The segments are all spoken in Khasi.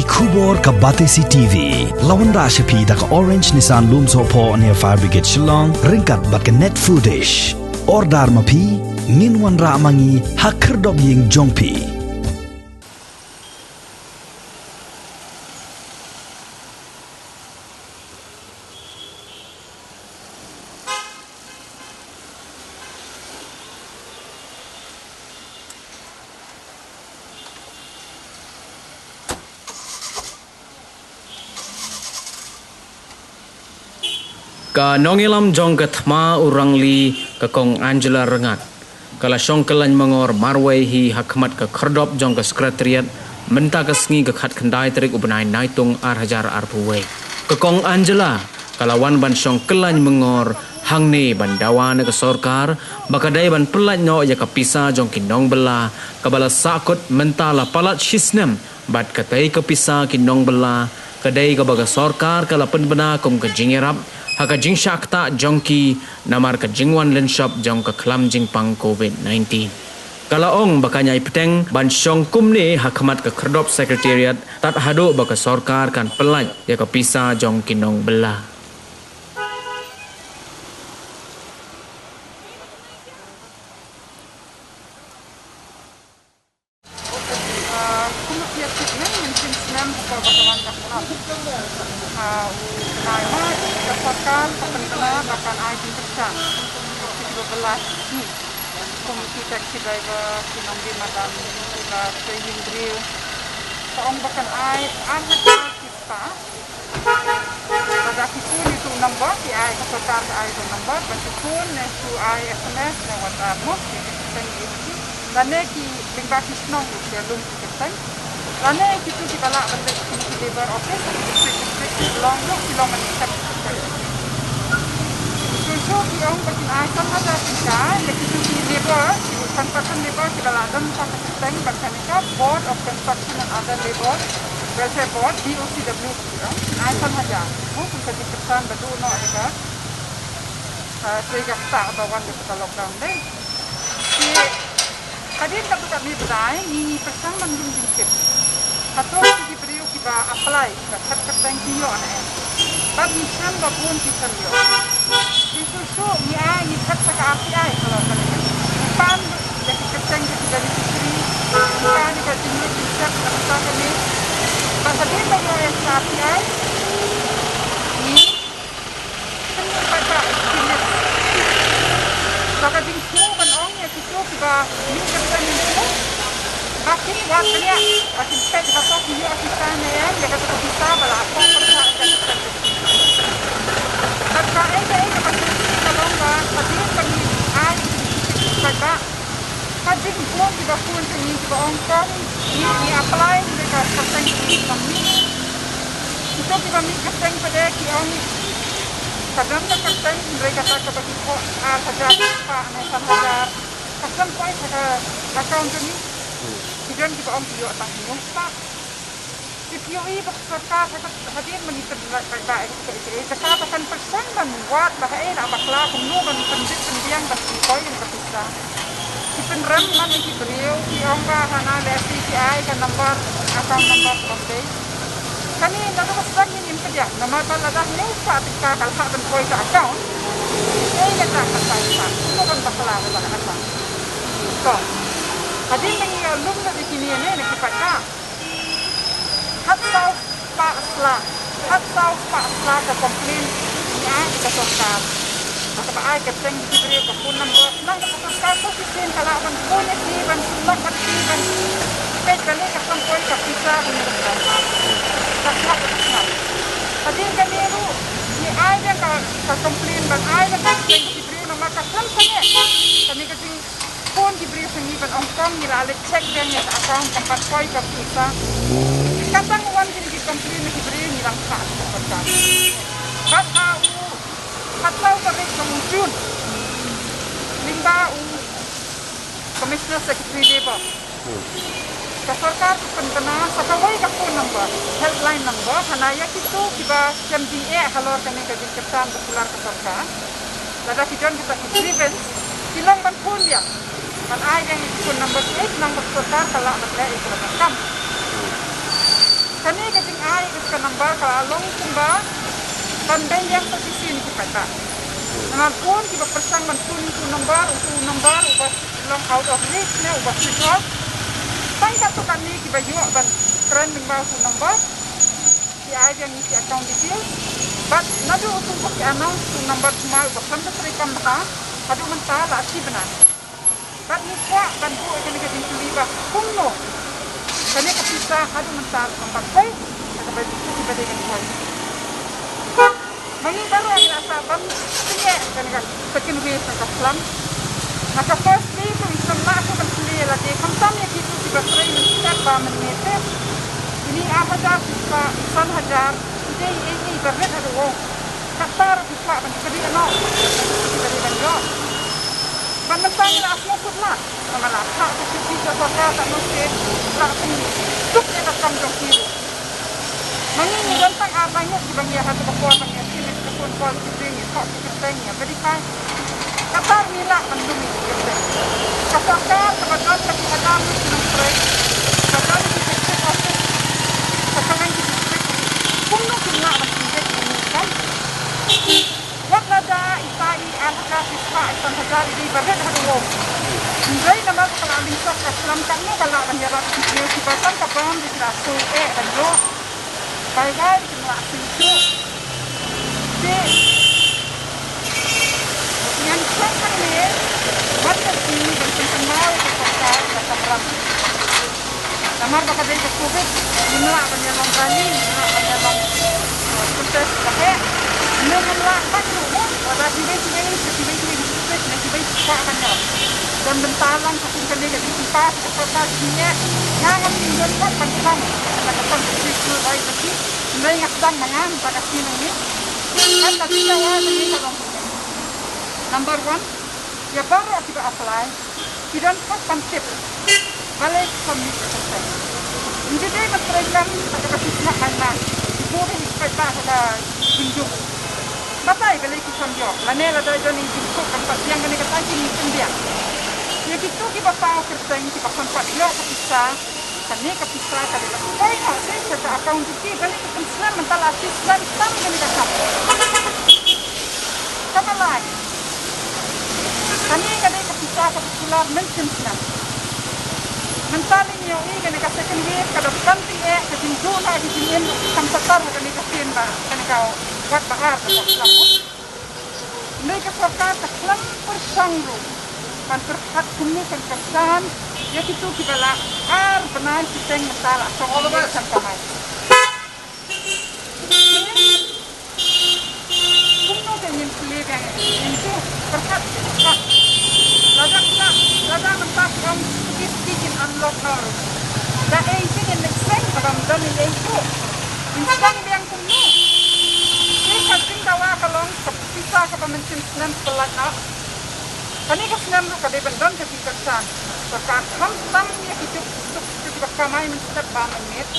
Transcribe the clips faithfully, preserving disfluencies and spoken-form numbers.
Khubor ka Batesi T V la wanrah sha phi da ka Orange Nissan Lumsohphoh near Fire Brigade Shillong ryngkat bad ka Net Foodish. Order ma phi, ngin wanrah ma ngi ha khyrdop ïing jong phi. Ka nongïalam jong ka thma u Rangli, ka Kong Angela Rngat, ka la shong kyllain myngor marwei hi ha khmat ka khyrdop jong ka Secretariat mynta ka sngi ka khatkhyndai tarik u bnai Naitung ar hajar arphew wei. Ka Kong Angela ka la wan ban shong kyllain myngor hangne ban dawa na ka sorkar ba ka dei ban pyllait noh ïa ka pisa jong ki nongbylla kaba la sahkut mynta la palat shisnem, bad katei ka pisa ki nongbylla ka dei kaba ka sorkar ka la pynbna kum ka jingïarap ha ka jingshah ktah jong ki namar ka jingwan lynshop jong ka khlam jingpang covid nineteen. Ka la ong ba kan ïai bteng ban shong kumne ha khmat ka khyrdop Secretariat tad haduh ba ka sorkar kan pyllait ïa ka pisa jong ki nongbylla. Ah, kum u pia snem, mynta snem ko ba ka wan ka khmat. Ah, u nai ma ka sorkar ka pynbna ba kan ai jingkyrshan. Ki ba bylla hi. Kum ki taxi driver, ki nongdie madan, ki ba trei ïing briew. Ka ong ba kan ai ar hajar ki spah. Lada ki phone ïa utu u number, ki ai, ka sorkar ka ai utu u number, ba ki phone ne ki ai S M S ne WhatsApp mo, ki kyrteng ïa ki. Lane ki lyngba ki shnong ruh ki lum ki kyrteng. Lane kitu kiba lah ban leit sha ki labour office, ki district, district, ki long ruh, ki long ban accept ki kyrteng. Shuh shuh ki ong ba kin ai san hajar tyngka ïa kitu ki labour, ki construction labour kiba lah don sa ka kyrteng bad kane ka Board of Construction and Other Labour Welfare Board, B O C W. Ai san hajar. Mo kum ka jingkyrshan ba duh noh ïa ka, ah, trei ka ktah ba wan ïa ka lockdown dei. Te hadien katto katne bnai ngi, ngi pyrshang ban lum jingtip. Hato ki briew kiba apply, kiba thep kyrteng ki ïoh ne em. Bad ngi shem ba bun ki shem ïoh. Te shuh shuh ngi ai, ngi thep sa ka R T I, ka long kane. Ngi pan ïa ki kyrteng ki beneficiary, ngi pan ïa ka jingmut jingthep na ka bynta kane. Bad hadien ba ngi ïoh ïa ka R T I, ngi pynmih paidbah ïa ki list. Sa ka jingthmu ban ong ïa kito kiba mih kyrteng mynta, ba kin wad bniah, ba kin peit hato ki ïoh ki pisa ne em ïa kata ka pisa ba la ap pyrshah ïa ka kyrteng. Bad kaei kaei kaba sngewsih ka long ba hadien ba ngi ai ïa ki paidbah, ka jingbun kiba phone sha ngi kiba ong kong, ngi, ngi apply, ngi ka kyrteng ki kam mih. Kito kiba mih kyrteng pat de ki ong ka don ka kyrteng, hynrei kata kaba ki thoh ar hajar spah ne san hajar, ka san poi sha ka account jong ngi. Ki don kiba ong ki ïoh tang hynñiew spah. Te phi ïohi ba ka sorkar ha ka, hadien ba ngi pynlait paidbah ïa kaei kaei, jaka ba kan pyrshang ban wad ba haei la bakla, kumno ban pynbit pynbiang ban pynpoi ïa ka pisa. Ki pynrem man ïa ki briew, ki ong ba hana lehse ki ai ka number, account number, okay. Kane naduh ka start ngin im pdiang, namar ba lada hynñiew spah tyngka ka la hap ban poi ka account. Ei kata ka pisa, kumno ban bakla kata ka account. To. Hadien ba ngi ïa lum da kine ne, ne ki paidbah. Khatsaw spah sla, khatsaw spah sla ka complain ngi ai ïa ka sorkar. Ba kaba ai kyrteng ki briew, ka phone number, nang ka sorkar ko shisien ka lah ban phone ïa ki, ban sumar bad ki, ban peit balei ka san poi ka pisa, ban ïa ka sorkar. Ka sla ka sla. Hadien kane ruh ngi ai ïa ka, ka complain ban ai ïa ka kyrteng ki briew namar ka san sangeh. Kane ka jing phone ki briew sha ngi ban ong kong ngi la leit check biang ïa ka account kam pat poi ka pisa. Katba ngi wan kine ki complain na ki briew ngi dang phah sha ka sorkar. Bad ha u khatsaw tarik jong u June, lyngba u Commissioner Secretary Labour, ka sorkar ka pynbna sa kawei ka phone number, helpline number, hana ïa kito kiba shem jingeh halor kane ka jingkyrshan ba kular ka sorkar. Lada ki don kita ki grievance, ki long ban phone biang. Ban ai biang ïa ki phone number ki, eh, khnang ba ka sorkar ka lah ban leh ïa ka kam. Kane ka jingai ka number ka la long kumba ban beiñ ïa ka shisien ki paidbah. Namar bun kiba pyrshang ban tun ïa u number, u number uba long out of reach ne uba switch off. Tang katto katne kiba ïoh ban kren lyngba u number. Ki ai biang ïa ki account details. Bad naduh u ba ki announce u number thymmai uba khlem da trei kam bha haduh mynta la shi bnai. Bad ngi kwah ban buh ïa kane ka jingkylli ba kumno kane ka pisa haduh mynta ym pat poi ha kaba dei ban poi. Ma ngi baroh ngi la sah ban pynïaid ïa kane ka second wave na ka khlam. Na ka first wave ngi sngewlah ban pynïaid ïa lade khamtam ïa kito kiba trei mynstep ba mynmiet te. Ini ar hajar, pisa san hajar, ïa ei ei ba rit haduh. Kata ruh ki kwah ban kylli noh. Ki kwah ban ïoh. Ban mynta ngi la sngewkut lah. Namar la phah ka shuki ka sorkar, ka nongshit la pyntuk ïa ka kam jong ki ruh. Ma ngi ngi don tang ar bangeit kiba ngi ïa ha kaba por ba ngi ïa sngewkut phone call ki jing ïa thoh ki kyrteng ïa verify. Kata ruh ngi lah ban lum ïa ki kyrteng. Ka sorkar kaba don ka ki hajar ngut ki nongtrei, kaba don ki district office, ka kylleng ki district, kumno kim lah ban pynbeit ïa ngi kam? Wat lada ita i ar hajar, i spah, i san hajar i dei ba rit haduh. Hynrei namar ba ka la lyngkot ka khlam, katno ka lah ban ïarap ïa ki briew kiba tang ka bam dei ki la shu eh ban ïoh. Bai bai kim lah sngewthuh. Te ngan sngewthuh ne wat la ki ban pynkynmaw ïa ka sorkar ka kamram. Namar ba ka dei ka covid, ngim lah ban ïalong rally, ngim lah ban ïalong, eh, protest ba heh. Ngim lah ban ruh, lada kiwei kiwei, kiwei kiwei district ne kiwei ki kwah ban ïalong. Don bynta lang ka kum kane ka dei ki pass ka sorkar ki ïa. Nga ngam ïoh ban pat ban pang. Kata ka pang ka dei ki rai ba ki. Hynrei nga sdang ma nga mynta ka sngi nangne. Kan ka dei ka wa ka dei ka long. Number one, ïa baroh kiba apply. Ki don hok ban tip balei ki submit ïa ka seng. Ngi dei ban trei kam ha kaba shisha ban na ki buh ïa ki paidbah ha ka jingjur. Batai balei ki sam ïoh lane lada don ïa ki buh ban pat biang kane ka tang ki ïa ki pynbiang. Ïa kito kiba paw kyrteng kiba khlem pat ïoh ka pisa, kane ka pisa ka dei ban poi noh sha ka account jong ki. Kane ka pynslem mynta la shi snem tam kane ka kam. Kaba lai. Kane ka dei ka pisa kaba kular mynshem snem. Mynta lei ngi ïohi kane ka second wave ka da pynti eh ka jingduh na ka jingim kam shatar kane ka sien ba kane ka wat ba ar ka slap. Hynrei ka sorkar ka khlem pyrshang ruh ban pyrkhat kumno kan pyrshang ïa kito kiba la ar bnai shiteng mynta la shong ïa ka kamai. Kumno te ngin plie biang ïa ngi tu pyrkhat pyrkhat. Lada, lada mynta ki ong ki ski kin unlock nor. Da ei te ngin next time kaba ym don ei ei tu. Ngin sdang biang kumno. Te ka jingdawa ka long ka pisa kaba mynshem snem ka lait noh. Kane ka snem ruh ka dei ban don ka jingkyrshan. Sorkar khamtam ïa ki juk suk ki ba kamai mynstep ba mynmiet.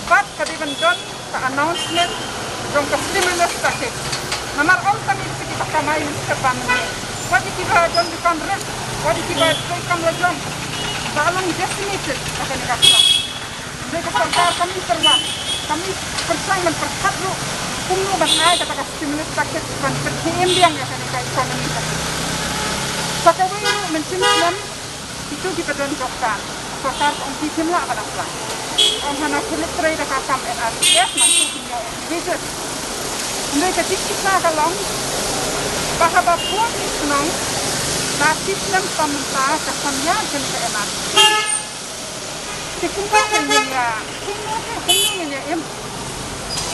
Bad ka dei ban don ka announcement jong ka stimulus package. Namar ym tang ïa ki ba kamai mynstep ba mynmiet. Wat ïa ki ba don dukan rit, wat ïa ki ba trei kam la jong. Ba long decimated ba kane ka khlam. Dei ka sorkar kami pyrshang, kami pyrshang ban pyrkhat ruh kumno ban ai kata ka stimulus package ban pynthiem biang ïa kane ka economy. Sa kawei ruh mynshem snem ito kiba don job card, sorkar ka ong kim lah ban apply. Ong hana phi leit trei da ka kam N R E G S, nangta kim ïoh wages. Hynrei ka jingkisa ka long ba haba poi ki shnong na shi snem mynta ka sam ïa kane ka N R E G S. Te kumno ngin ïa, kumno te, kumno ngin ïa im.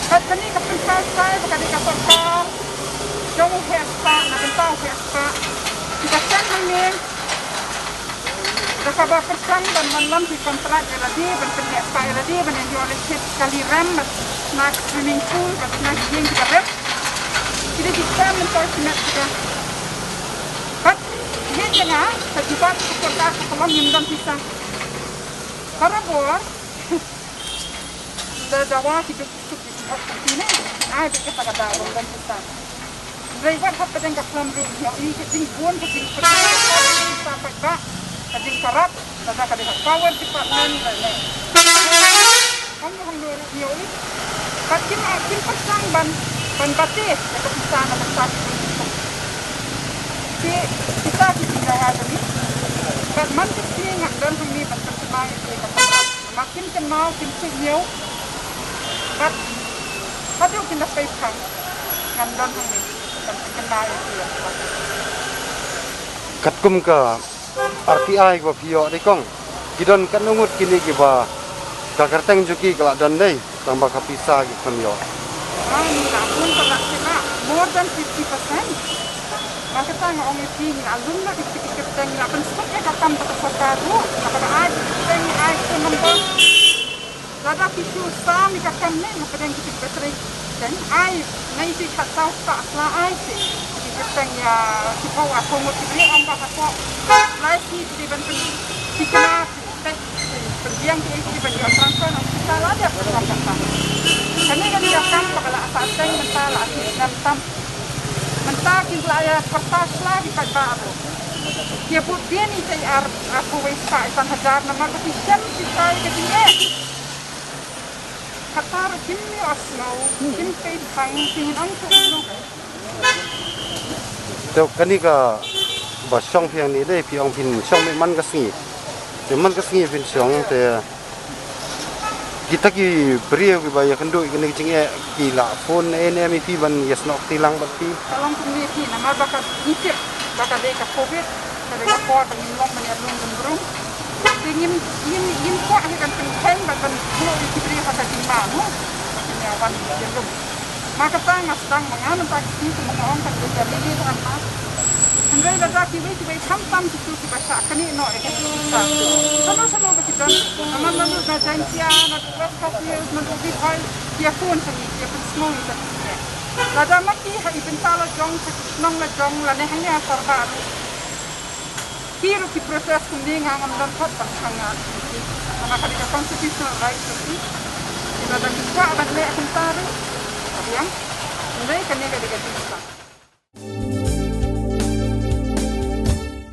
Bad kane ka pynpaw shai ba ka dei ka sorkar jong u heh spah na bynta u heh spah. Te ka seng hangne da kaba pyrshang ban wanlam ki kontrak ïa lade, ban pynheh spah ïa lade, ban ïoh lehse kali rem bad sna swimming pool bad sna ki ïing kiba rem. Ki dei ki kam myntoi ki met kiba. Bad ïa nga ka jubab ka sorkar ka long ngim don pisa. Barabor da dawa ki duk suk ki suk ki ne. Ai bad kata ka dawa ngim don pisa. Hynrei wat hapdeng ka khlam ruh ïa i ka jingbun ka jingpyrkhat ka jingpyrkhat ka jingparap lada ka dei ka power department lane. Hangno hangno ruh ïa Bad kim, kim pyrshang ban, ban bate ïa ka pisa na ka pisa. Ki pisa ki jingdawa jong ngi. Bad man ka sngi ngam don hangne ban pynthymmai ïa ka pisa. Namar kim kynmaw, kim sngewthuh. Bad haduh kin da pei phang, ngam don hangne ban pynthymmai ïa ka. Katkum ka R T I ba phi ïoh dei kong, ki don katno ngut kine kiba ka kyrteng jong ki ka la don dei, tang ba ka pisa ki kham ïoh. Ah, ngi la bun palat sha la, more than fifty percent. Ba kata nga ong ïa phi, ngi la lum la ki kyrteng, ngi la pynsuk ïa ka kam ba ka sorkar ruh, kaba ai kyrteng, ai phone number. Lada phi shu sam ïa ka kam ne, nga pdiang ki battery. Then ai, nai phi khat saw spah sla ai phi. Ki kyrteng ïa ki phew arphew ngut ki briew, ong ba hapoh lai sngi ki dei ban pyn, ki kena phi, peit, pynbiang ki, ki ban ïoh transfer na hospital, la dep ban wan kata. Kane ka dei ka kam ba ka la sah seng mynta la snem tam. Mynta ki la ïa pyrta sla ki paidbah ruh. Ki bud biang ïa ki ar, arphew wei spah ïa san hajar namar ba ki shem ki sai ka jingeh. Kata ruh kim ïohsngew, kim peit phang, kim ong shuh shuh. Te kane kaba shong phi hangne dei, phi ong phin shong beit man ka sngi. Te man ka sngi phin shong te kita ki briew kiba ïakynduh ïa kane ka jingeh ki la phone ne em ïa phi ban ïasnoh kti lang bad phi? Ka long kumne phi, namar ba ka ngi tip ba ka dei ka covid, ka dei ka por ba ngim long ban ïalum lum brum. Te ngim, ngim, ngim kwah hi ban pynkheiñ bad ban buh ïa ki briew ha ka jingma mo. Ba kin ïa wan ïalum. Ma kata nga sdang ma nga mynta ka sngi kumba nga ong ka dei ka rili tang ma. Hynrei lada kiwei kiwei khamtam kitu kiba shah knieh noh ïa ka jingpynsah. Shano shano ba ki don, namar naduh na Jaintia, naduh West Khasi Hills, naduh Ri Bhoi, ki ïa phone sha ngi, ki ïa pynsngew ïa ka jingeh. Lada ma ki ha i bynta la jong, ha ki shnong la jong, lane hangne ha Sorbah ruh. Ki ruh ki protest kumne nga ngam don thot ban khang nga ïa ki. Namar ka dei ka constitutional right jong ki. Lada ki kwah ban leh kumta ruh, ka biang. Hynrei kane ka dei ka jingpynsah.